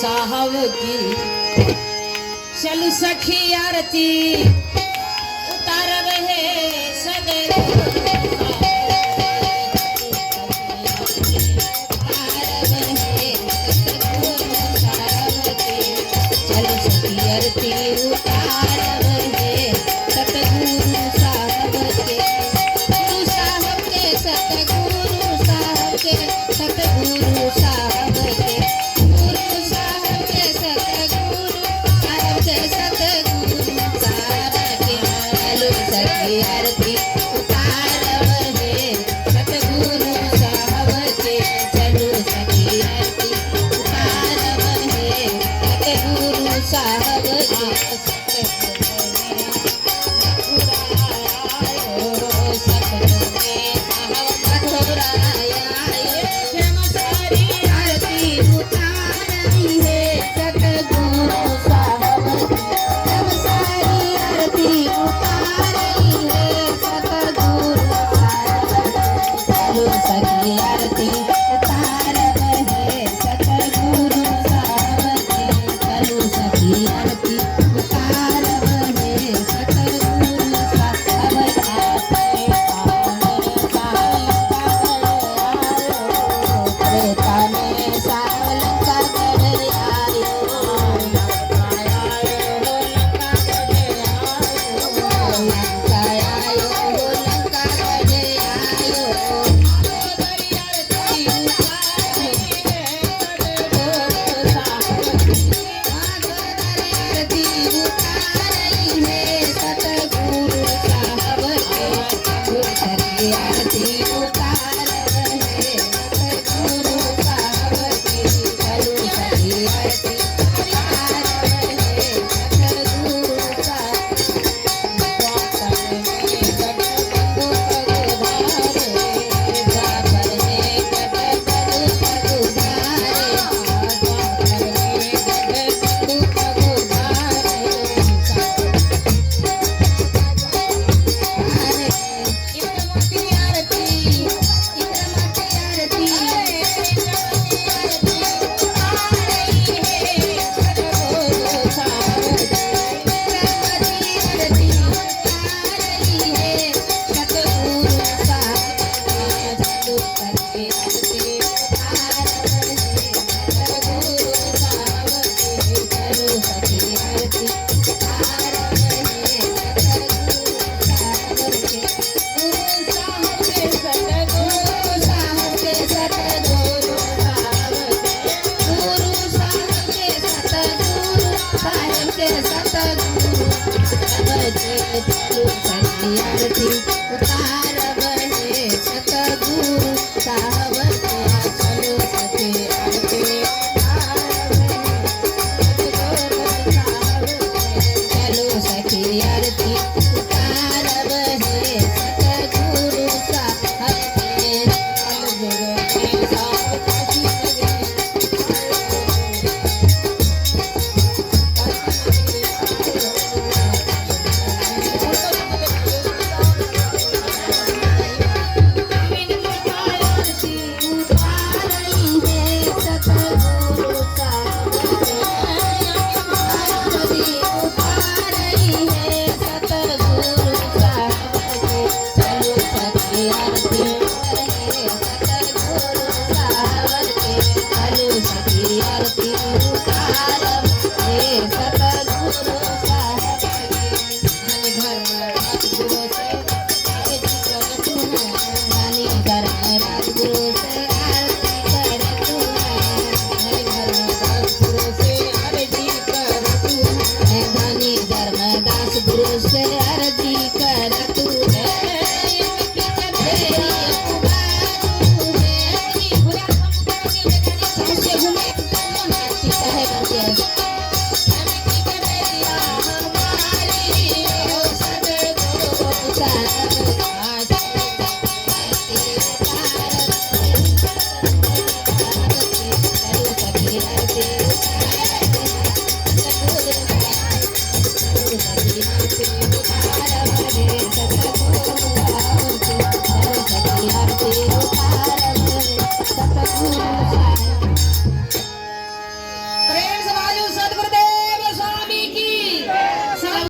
साहब की। चलू सखी आरती उतारब हे सदगुरु साहब। चलू सखी आरती उतारब हे सतगुरु साहब के। गुरु साहब के सतगुरु साहब के सतगुरु साहब के गुरु साहब के सतगुरु साहब के सतगुरु साहब के। चलो सखी आरती उतारब हे सतगुरु साहब के। चलो सखी आरती उतारब हे सतगुरु साहब के। मथुरा आरती उतारई है सतगुरु साहब के। सब सारी आरती उतारई है सतगुरु साहब के। चलो सखी आरती उतारब है सतगुरु साहब के। चलो सखी आरती उतारब है सतगुरु साहब सतगुरु साहब के। आरती उतारब है सतगुरु साहब के। चलो सखी आरती उतारब है सतगुरु साहब। द्वापर में गढ़ बंधु पगुधारे। इंद्रमती आरती इंद्रमती आरती आरती उतारई है सतगुरु साहब के। इंद्रमती आरती उतारई है सतगुरु साहब के। चलो सखी आरती उतारब है सतगुरु साहब के। चलो सखी आरती उतारब है सतगुरु साहब के। गुरु साहब के सतगुरु साहब के सतगुरु साहब के। गुरु साहब के सतगुरु साहब के सतगुरु साहब के। चलो सखी आरती उतारब है सतगुरु साहब के। चलो सखी आरती उतारब है सतगुरु साहब के। चलो सखी आरती उतारब है सतगुरु साहब के। उतारई है सतगुरु साहब के। आरती उतारई है सतगुरु साहब के। चलो सखी आरती है सतगुरु साहब के। चलो सखी आरती उतारब है सतगुरु साहब के। धनी धर्म राजगुरु से आरती कर तू है। धनी धर्म राजगुरु से आरती कर तू है। धनी धर्म राजगुरु से आरती कर तू है। धनी धर्म दास गुरु से अर्जी कर तू है। सतगुरु साहब।